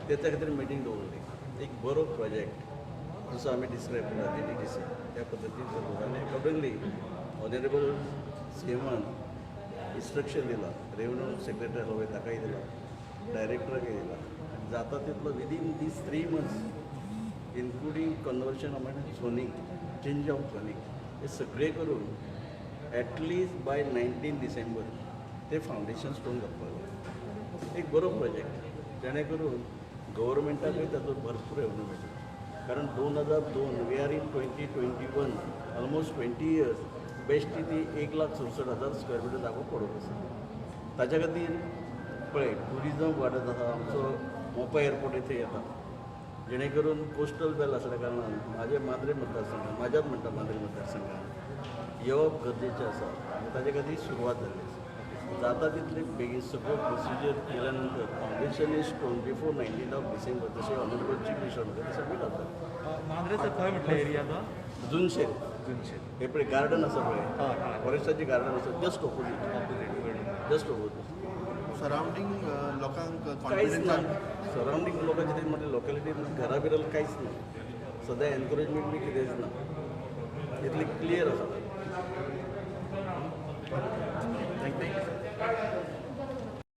तेच्या खातीर मिटींग दवरली. एक बरो प्रोजेक्ट जसो आमी डिस्क्रायब केला डीटीडीसी, त्या पद्दतीन जाता आनी अकॉर्डिंगली ऑनरेबल सी एमान इन्स्ट्रक्शन दिलां. रेवन्यू सेक्रेटरी आसलो पळय ताकाय दिलां, डायरेक्टराकय दिलां. जाता तितलो within these 3 months, including conversion of zoning, change of zoning, हे सगळें करून एटलिस्ट बाय 19 डिसेंबर ते फावंडेशन स्टोन घालपाक जाय. एक बरो प्रोजेक्ट जेणे करून गव्हर्मेंटाकूय ताचो भरपूर रेवन्यू मेळटलो. कारण 2002, we are in 2021, almost 20 years, बेश्टी ती 1,67,000 स्क्वेअर मिटर जागो पडून आसा. ताच्या खातीर पळय, ट्युरिजम वाडत आसा. आमचो मोपा एअरपोर्ट इथे येता, जेणे करून कोस्टल बेल्ट आसल्या कारणान म्हाजे मांद्रे मतदारसंघात, म्हाज्याच म्हणटा, मांद्रे मतदारसंघात येवप गरजेचें आसा आनी ताजे खातीर सुरवात जाल्ली आसा. जाता तितले बेगीन सगळ्यो प्रोसिजर केल्या नंतर foundation is stone before 19 of December, जशें ऑनरेबल चीफ मिनिस्टर म्हणटा तशें आमी घालता. मांद्रे सर, खंय म्हटलं एरिया तो? जुनशेर. जुनशेर. हे पळय गार्डन आसा पळय, हय हय फॉरेस्टाचें गार्डन आसा, just opposite. Opposite. Just opposite. Surrounding लोकांक कांयच कॉन्फिडन्स? ना. सरावंडींग लोकांचे ते म्हणजे लोकेलिटी घरा बिराल कांयच ना. सद्या एनक्रोचमेंट बी कितेंच ना, इतलें क्लियर आसा.